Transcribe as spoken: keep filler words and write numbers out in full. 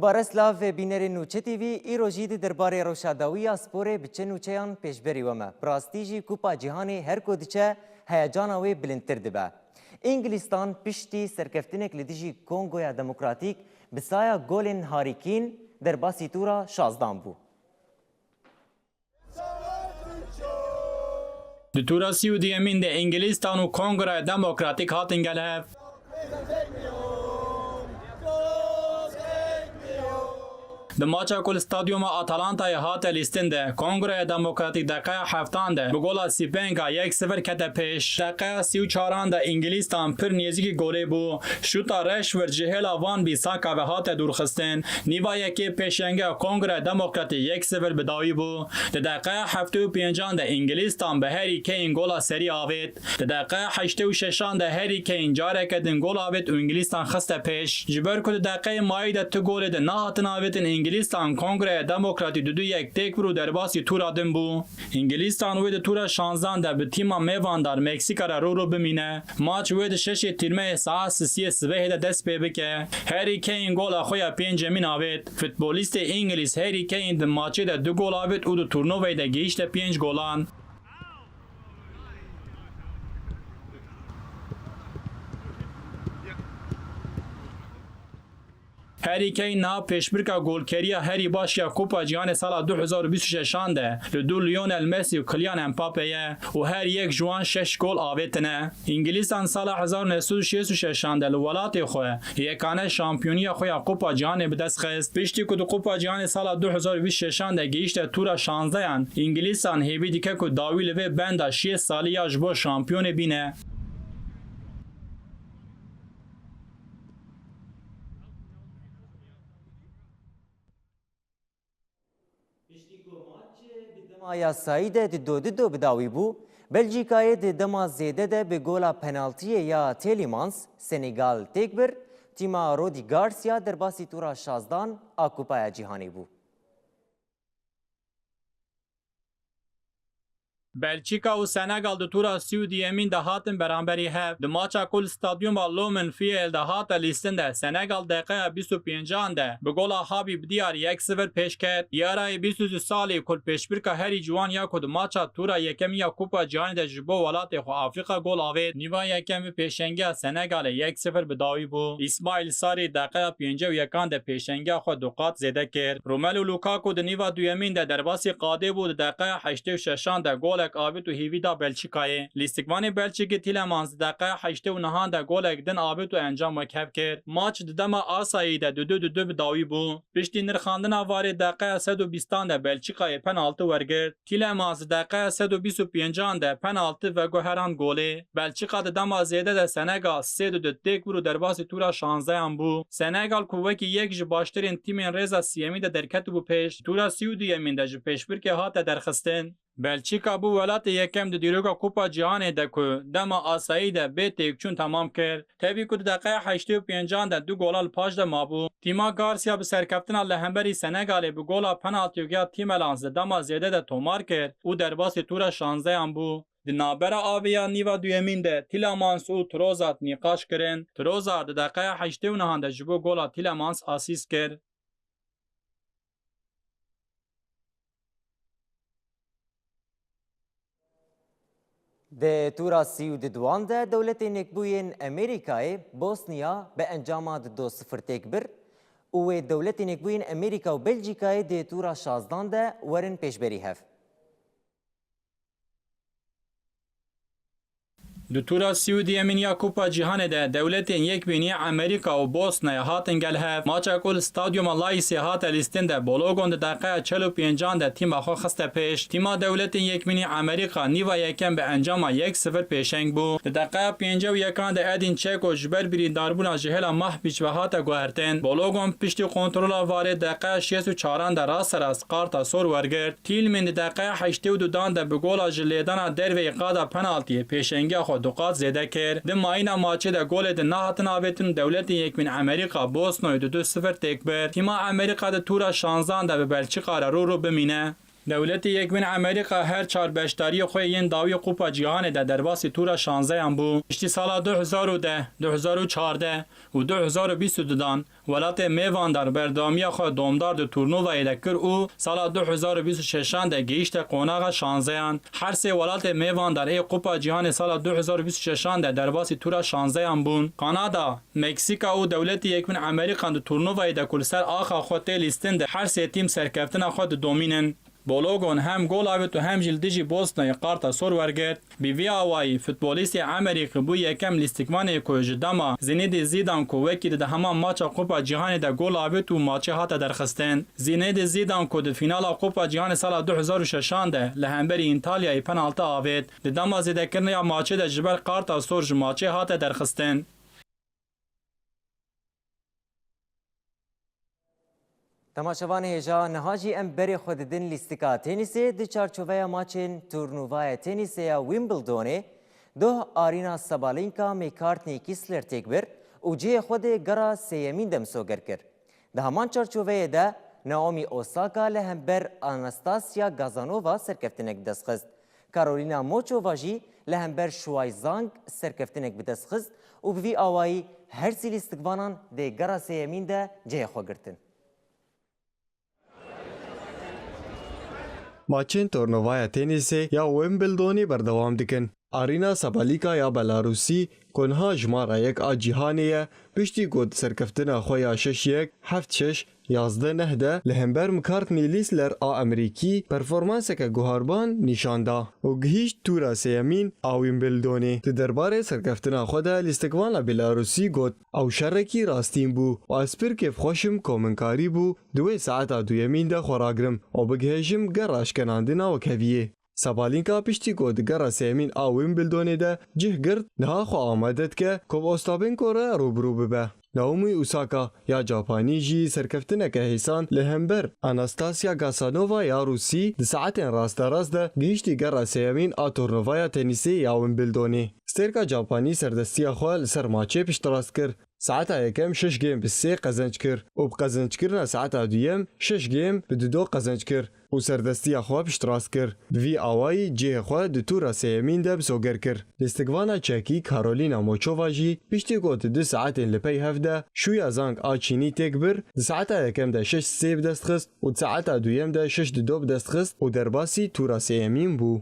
Bare silav bînerên Nûçe T V, îro jî di derbarê rewşa dawî ya sporê bi çi nûçeyan pêşberî we me. Bi rastî jî Kupa Cîhanê her ku diçe heyecana wê bilindtir dibe. Îngilîstan piştî serkeftinek li dijî Kongoya Demokratîk bi saya golên Harry Kane derbasî tûra şazdan bû. Di tûra sî û duyemîn de Îngilîstan û Kongoya Demokratîk hatin gel hev. Di maça ku li stadyuma Atalantayê hate lîstin de, Kongoya Demokratîk deqeya heftan de bi gola Sipenga yek sifir kete pêş. Deqeya sî û çaran de Îngilîstan pir nêzîkî golê bû. Şûta Rashford ji hêla Van Bissaka ve hate dûrxistin. Nîva yekê pêşengiya Kongoya Demokratîk yek sifir bi dawî bû. Di deqeya heftê û pêncan de Îngilîstan bi Harry Kane gola serî avêt. Di deqeya heştê û şeşan de Harry Kane careke din gol avêt û Îngilîstan xiste pêş. Ji ber ku di deqeyê mayî de tu golê di nehatin avêtin, Îngilîstan Kongoya Demokratîk du du yek têk bir û derbasî tûra din bû. Îngilîstan wê di tûra şanzdan de bi tîma mêvandar Meksîka re rû rû bimîne. Maç wê di şeşê tîrmeyê saet sisiyê sibehê de dest pê bike. Harry Kane gola xwe ya pêncemîn avêt. Futbolîstê Îngilîz Harry Kane di maçê de du gol avêt û di turnuveyê de gihîşte pênc golan. Harry Kane niha pêşbirka golkeriya herî baş ya Kupa Cîhanê sala du hezar û bîst û şeşan de li dû Lionel Messi û Kylian Mbappe ye û her yek ji wan şeş gol avêtine. Îngilîstan sala hezar û neh sed û şêst û şeşan de li welatê xwe yekane şampiyoniya xwe ya Kupa Cîhanê bi dest xist. Piştî ku di Kupa Cîhanê sala du hezar û bîst û şeşan de gihîşte tûra şanzdeyan, Îngilîstan hêvî dike ku dawî li vê benda şêst salî ya ji bo şampiyonê bîne. Piştî ku maç di dema yasayî de dido dido bi dawî bû, Belçîkayê di dema zêde de bi gola penaltiyê ya Tielemans Senegal têk bir, tîma Rudi Garcia derbasî tûra şazdan a Kupaya Cîhanê bû. Belçîka û Senegal di tûra sî û duyemîn de hatin beramberî hev. Di maça ku li stadyuma Lumen Field de hate lîstin de Senegal deqeya bîst û pêncan de bi gola Habib Diyar yek sifir pêş ket. Diyarayê bîst û du salî ku li pêşbirka herî ciwan ya ku di maça tûra yekemîn ya Kupa Cîhanê de ji bo welatê xwe Afrîka gol avêt, nîva yekem bi pêşengiya Senegalê yek sifir bi dawî bû. Îsmaîl Sarî deqeya pêncî û yekan de pêşengiya xwe du qat zêde kir. Romelu Lukaku di nîva duyemîn de derbasî qadê bû, di deqeya heştê û şeşan de golek avêt û hêvî da Belçîkayê. Lîstikvanê Belçîkê Tielemans di deqeya heştê û nehan de golek din avêt û encam wekhev kir. Maç di dema asayî de du du du du bi dawî bû. Piştî nirxandina varê deqeya sed û bîstan de Belçîkayê penaltî wergirt. Tielemans di deqeya sed û bîst û pêncan de penaltî veguherand golê. Belçîka di dema zêde de Senegal sê du du têk bir û derbasî tûra şanzdeyan bû. Senegal ku wekî yek ji baştirên tîmên rêza siyemî de derketibû pêş, tûra sî û duyemîn de ji pêşbirkê hate derxistin. Belçîka bû welatê yekem di dîroka Kupa Cîhanê de ku dema asayî de bê têkçûn temam kir. Tevî ku di deqeya heştê û pêncan de du gola li paş de mabû, tîma Garcia bi serkeftina li hemberî Senegalê bi gola penaltî ya Tielemans di dema zêde de tomar kir û derbasî tûra şanzdeyan bû. Di navbera avê ya nîva duyemîn de Tielemans û Trossard nîqaş kirin. Trossard di deqeya heştê û nehan de ji bo gola Tielemans asîst kir. Di tûra sî û duduwan de Dewletên Yekbûyên Amerîkayê Bosniya bi encama du sifir têk bir û wê Dewletên Yekbûyên Amerîka û Belcîkayê di tûra şazdan de werin pêşberî hev. Di tûra sî û duyemîn ya Kupa Cîhanê de Dewletên Yekbûyî Amerîka û Bosnaya hatin gel hev. Maça ku li Stadyuma Laîsê hate lîstin de Bologon di deqeya çel û pêncan de tîma xwe xiste pêş. Tîma Dewletên Yekbûyî Amerîka nîva yekem bi encama yek sifir pêşeng bû. Di deqeya pêncî û yekan de Edin Çeko ji ber birîndarbûna ji hêla Mahbîç ve hate guhertin. Bologon piştî kontrola varê deqeya şêst û çaran de rasterast karta sor wergirt. Tîlmîn di deqeya heştê û dudan de bi gola ji lêdana derveyî qada penaltiyê pêşengiya xwe du qat zêde kir. Di mayîna maçê de golê din nehatin avêtin û Dewletên Yekbûyî Amerîka Bosnoyê du du sifir têk bir. Tîma Amerîka di tûra şanzdan de bi Belçîka re rû rû bimîne. Dewletê Yekbûn Amerîka her çar beşdariyê xwe yên dawî Kupa Cîhanê de derbasî tûra şanzeyan bû. Piştî sala du hezar û deh, du hezar û çardeh û du hezar û bîst û du dan, welatê mêvandar berdewamiya xwe domdar di turnuvayê de kir û sala du hezar û bîst û şeşan de gihîşte qonaxa şanzeyan. Her sê welatê mêvandar ê Kupa Cîhanê sala du hezar û bîst û şeşan de derbasî tûra şanzeyan bûn. Kanada, Meksîka û Dewletê Yekbûn Amerîkan di turnuvayê de ku li ser axa xwe tê lîstin de her sê tîm serkeftina xwe didomînin. Bologon hem gol avêt û hem jî li dijî Bosnayê qarta sor wergirt. Bi vî awayî, futbolîstê Amerîkî bû yekem lîstikvanê ku ji dema Zinedine Zidane ku wekî di heman maça Kupa Cîhanê de gol avêt û maçê hate derxistin. Zinedine Zidane ku di fînala Kupa Cîhanê sala du hezar û şeşan de li hemberî Întalyayê penaltî avêt, di dema zêdekirina ya maçê de ji ber qarta sor ji maçê hate derxistin. Temaşevanê hêja, niha jî em berê xwe didin lîstika tenîsê. Di çarçoveya maçên turnuvaya tenîsê ya Wimbledonê, doh Aryna Sabalenka mêkartnê Kisler têk bir û cihê xwe di gera sêyemîn de misoger kir. Di heman çarçoveyê de Naomi Osaka li hember Anastasia Gazanova serkeftinek bi dest xist. Karolina Moçova jî li hember Shuai Zhang serkeftinek bi dest xist û bi vî awayî her sî lîstikvanan dê gera sêyemîn de cihê xwe girtin. Maçên turnuvaya tenîsê ya Wimbledonê berdewam dikin. Arina Sabalîka ya Belarusî, ku niha jimara yek a cîhanê ye, piştî ku di serkeftina xwe ya şeş yek, heft şeş, yazdeh neh de li hember Mkartnî Lîsler a Amerîkî performanseke guharban nîşan da û gihîşt tûra sêyemîn a Wimbledonê. Di derbarê serkeftina xwe de lîstikvana Belarusî got, ew şerekî rastîn bû û ez pir kêfxweş im ku min karîbû di wê saeta duyemîn de xwe ragirim û bigihêjim gera şkenandina wekheviyê. Sabalenka piştî ku di gera sêyemîn a Wimbledonê de cih girt, niha xwe amade dike ku bi Ostapenko re rûbirû bibe. Naomi Osaka ya Capanî jî serkeftineke hêsan li hember Anastasia Gasanova ya Rûsî di saetên rasterast de gihîştî gera sêyemîn a turnuvaya tenîsê ya Wimbledonê. Stêrka Capanî serdestiya xwe li ser maçê piştrast kir. Saeta yekem şeş game bi sê qezenc kir û bi qezencikirina saeta duyem şeş game bi dido qezenc kir û serdestiya xwe piştrast kir. Bi vî awayî cihê xwe di tûra sêyemîn de misoger kir. Lîstikvana çekî Karolîna Moçova jî piştî ku di du saetên li pey hev de Şûya Zang a Çînî têk bir, di saeta yekem de şeş sê bi dest xist û di saeta duyem de şeş dido bi dest xist û derbasî tûra sêyemîn bû.